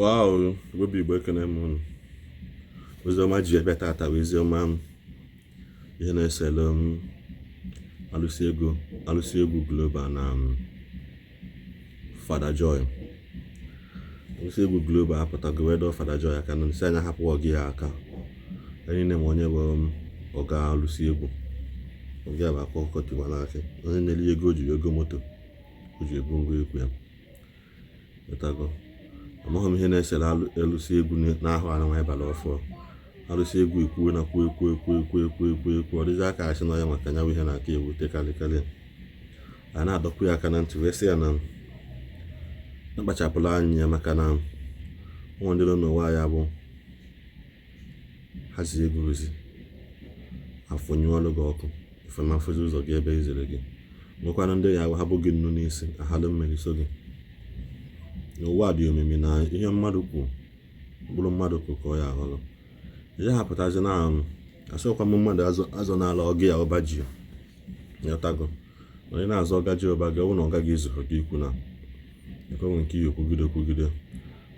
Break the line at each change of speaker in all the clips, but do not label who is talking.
Wow, Igbo bụ Igbo, ekene m unu. Oziọma ji ebe tata bụ oziọma m ihe na-eselu m alụsị ego, alụsị egwu global na Fada Joy. Alụsị egwu global apụtago wee dọọ Fada Joy aka na nsị anya hapụ ọgị ya aka. Anyị niile ma onye bụ ọga alụsị egwu. Ọga ya bụ Akwa Ọkụkọ Tiwara Akị. Onye nyere ya ego o ji ego moto o ji ebu ngwa egwu ya. Ịtago. Amaghị m ihe na-esere alụsị egwu n'ahụ anụ nwa ịbala ọfọ. Alụsị egwu ekwuo na kwuo ekwu ekwu ekwu ekwu ekwu ekwu, ọ dịzị aka asị na ya maka nyanwụ ihe na-aka ewute karịkarị. A na-adọkwu ya aka na ntị wee sị ya na akpachapụla anya ya, maka na ụmụ ndị nọ n'ụwa ya bụ ha zi ego ozi afụnyụọlụ gị ọkụ ifema afụzi ụzọ gị ebe izere gị. Nwekwanụ ndị ya ha bụ gị nnu n'isi ahalụ mmiri so gị. N'ụwa dị omimi na ihe mmadụ kwu, mkpụrụ mmadụ kwu ka ọ ya aghọrọ. Ya hapụtazi na asịkwa m mmadụ azọ n'ala ọgị ya ụba ji nyọtago. Onye na-azọ ọga ji ụba gị, ọ bụrụ na ọ gaghị izughị gị ikwu na ekwe nwe nke ihe kwugide kwugide,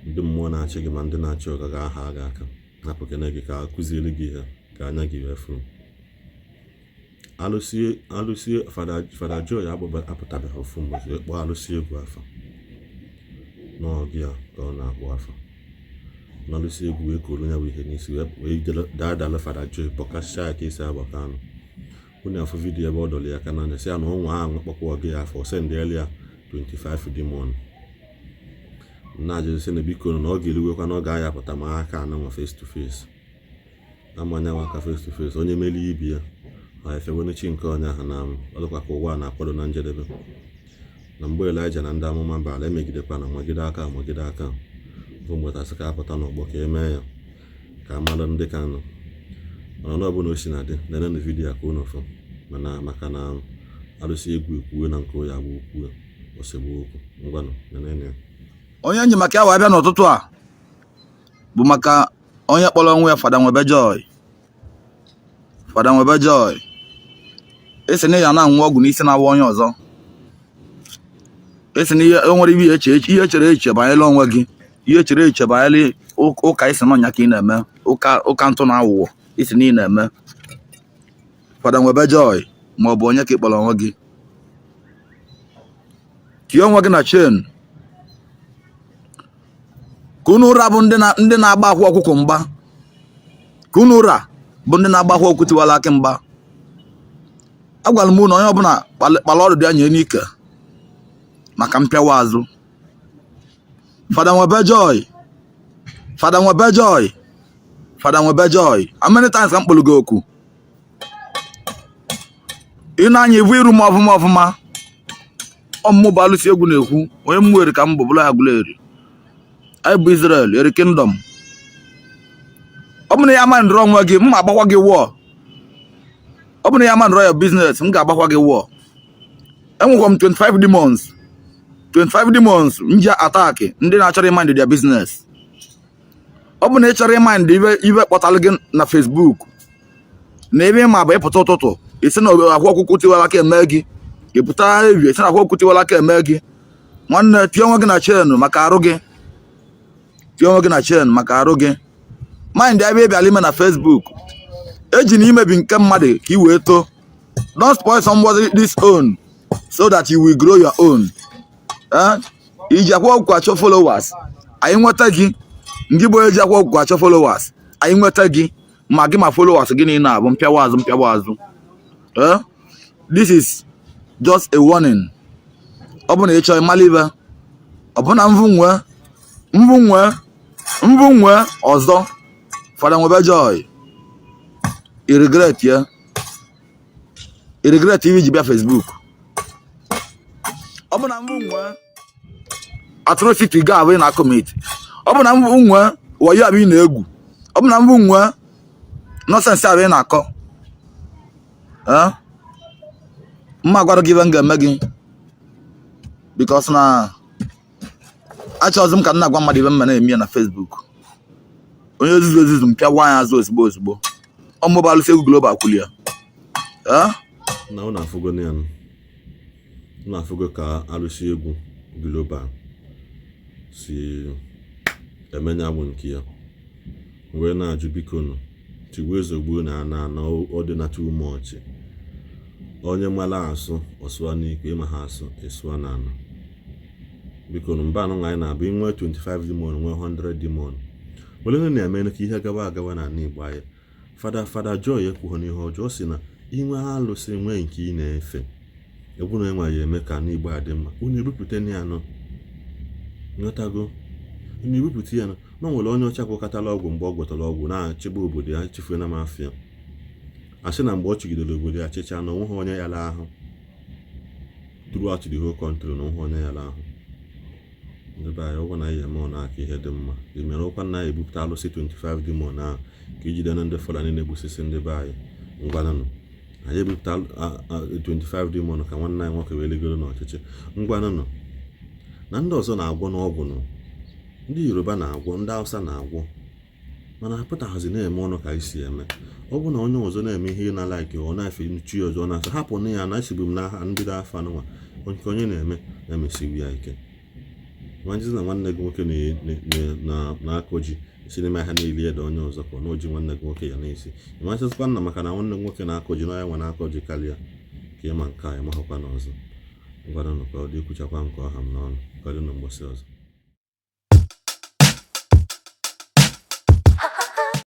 ndị mmụọ na-achị gị ma ndị na-achị ọga ga-aha gị aka hapụ kene gị ka akụziere gị ihe ka anya gị wee furu. Alụsị alụsị Fada Joy apụtabeghị ofu mgbe wee kpọọ alụsị egwu afa n'ọgị ya ka ọ na-akpọ afa. Na alụsị egwu wee koro ya bụ ihe n'isi wee daa dalụ Fada Joy bọkasịa ya ka esi agbakọ anụ. Unu afụ vidiyo ebe ọ dọrọ ya aka na ntị sị ya na ụnwa ahụ kpọkwa ọgị ya afọ sendịela ya 25 demon. Na-ajụzi sị na biko na ọ ga-eruwekwa na ọ ga-aya pụta ma aka anụ nwa face to face, amanya nwa aka face to face, onye melie ibi ya ọ efewenu chi nke onye ahụ. Na ọ dịkwa ka ụwa na-akwado na njedebe, na mgbe Elaịja na ndị amụma bara emegidekwa na magide aka magide aka bụ mgbetasị ka apụta n'ọgbọ ka emee ya ka amalụ ndị ka nọ. Mana ọ bụla o si na dị nenenụ vidiyo a ka unu fụ, mana maka na alụsị egwu ekwuwe na nke ya bụ okwuwe osegbu okwu. Ngwanụ, nenene ya.
Onye nji maka ya wee bịa n'ụtụtụ a bụ maka onye kpọrọ onwe ya Fada Nwebe Joy. Fada Nwebe Joy, esi na ya na-anwụ ọgwụ n'isi na-awa onye ọzọ, esi na ihe o nwere ihe eche ihe echere echiche banyere onwe gị, ihe echere echiche banyere ụka isi n'ọnya ka ị na-eme ụka ụka ntụ na aghụghọ isi na ị na-eme. Fada Nwebe Joy, ma ọ bụ onye ka ị kpọrọ onwe gị, tie onwe gị na chain ka unu ụra bụ ndị na-agba akwa ọkụkọ mgba, ka unu ụra bụ ndị na-agba akwa ọkụkọ tiwara akị mgba. Agwara m unu onye ọbụla kpala ọdụdụ ya nye n'ike maka mpịawa azụ. Fada Nwebe Joy, Fada Nwebe Joy, Fada Nwebe Joy, how many times ka m kpọrọ gị oku? Ị na-anya ibu iru m ọfụma ọfụma. Ọmụmụ bụ alụsị egwu na-ekwu onye m were ka m bụ bụla ya gwụla eri. Anyị bụ Israel eri kingdom. Ọ bụ na ya ma ndọrọ onwe gị, m agbakwa gị wọọ. Ọ bụ na ya ma ndọrọ ya business, m ga-agbakwa gị wọọ. Enwekwa m 25 demons, 25 demons m ji attack ndị na-achọrọ ịmind their business. Ọ bụ na ị chọrọ ịmind ibe kpọtalụ gị na Facebook na ebe ịma bụ ịpụta ụtụtụ isi na akwa ọkụkụ tiwara aka eme gị, ịpụta ebi isi na akwa ọkụkụ tiwara aka eme gị. Nwanne, tie onwe gị na chain maka arụ gị, tie onwe gị na chain maka arụ gị. Mind ebe ị bịara ime na Facebook, eji na imebi nke mmadụ ka ị wee too. Don't spoil somebody's own so that you will grow your own. Iji akwa ọkụkọ achọ followers, anyị nweta gị. Ndị bụ eji akwa ọkụkọ achọ followers, anyị nweta gị, ma gị ma followers gị niile abụ mpịawa azụ mpịawa azụ. This is just a warning. Ọ bụ na ị chọọ ịmala ibe, ọ bụ na mvụ nwee mvụ nwee mvụ nwee ọzọ, Fada Nwebe Joy, i regret ya, i regret ihe iji bịa Facebook. Ọ bụ na mvụ nwee atrocity ga abụ ị na-commit, ọ bụ na mvụ nwee wayo abụ ị na-egwu, ọ bụ na mvụ nwee nonsense abụ ị na-akọ, mma gwara gị ibe m ga-eme gị, because na achọghịzị m ka m na-agwa mmadụ ibe m ma na-eme ya na Facebook. Onye ezuzu ezuzu m pịawa anya azụ ozugbo ozugbo. Ọmụba alụsị egwu global kwuli ya.
Na unu afụgo ya, unu afụgo ka alụsị egwu global si Emenya bụ nke ya wee na-ajụ, biko nụ, tigbuo ezogbuo na ana na ọ dị na too much. Onye mara asụ, ọsụa n'ikwe. Ịma ha asụ, ịsụa na ana. Biko nụ, mba anụ anyị na-abụ inwe 25 demon, nwee 100 demon, were na-eme ka ihe gawa agawa n'ala Igbo anyị. Fada Joy ekwughị n'ihe ọjọọ. Ọ sị na inwe alụsị, nwee nke ị na-efe, ebu na enwe ya eme ka ala Igbo a dị mma. Unu ebupụta ya nụ, nghọtago? Unu ebupụta ya nụ na o nwere onye ọcha gwakọtara ọgwụ. Mgbe ọ gwọtara ọgwụ na-achịgba obodo ya, chifue na mafia, a sị na mgbe ọ chịgidere obodo ya chịcha, na onweghị onye yara ahụ throughout the whole country, na onweghị onye yara ahụ. Ndị be anyị, ọgwụ na anyị eme ọ na-aka ihe dị mma. Emere ụkwa na anyị ebupụta alụsị 25 demon ahụ ka ijide na ndị Fulani na-egbusisi ndị be anyị. Ngwanụnụ, anyị ebupụta 25 demon ka nwanne anyị nwoke wee ligoro n'ọchịchị. Ngwanụnụ, na ndị ọzọ na-agwọ n'ọgwụ nụ, ndị Yoruba na-agwọ, ndị Hausa na-agwọ, mana apụtaghazi na-eme ọnụ ka anyị si eme. Ọ bụ na onye ọzọ na-eme ihe ị na-like, ọ na-efe chi ọzọ, na-asị hapụ na ya na esigbu m n'aha mbido afọ anụnwa nke onye na-eme na-emesiwu ya ike. Nwanjizi na nwanne gị nwoke na-akọ ji si n'ime ahịa na-eli ede onye ọzọ ka ọ na oji nwanne gị nwoke ya na-esi. Ịmasịzikwa nna maka na nwanne gị nwoke na-akọ ji na ya nwe na-akọ ji karịa ka ịma nke a ịmahụkwa na ọzọ. Ngwanụnụ, ka ọ dị. Ikwuchakwa nke ọha m n'ọnụ, ka ọ dị na mgbọsị ọzọ.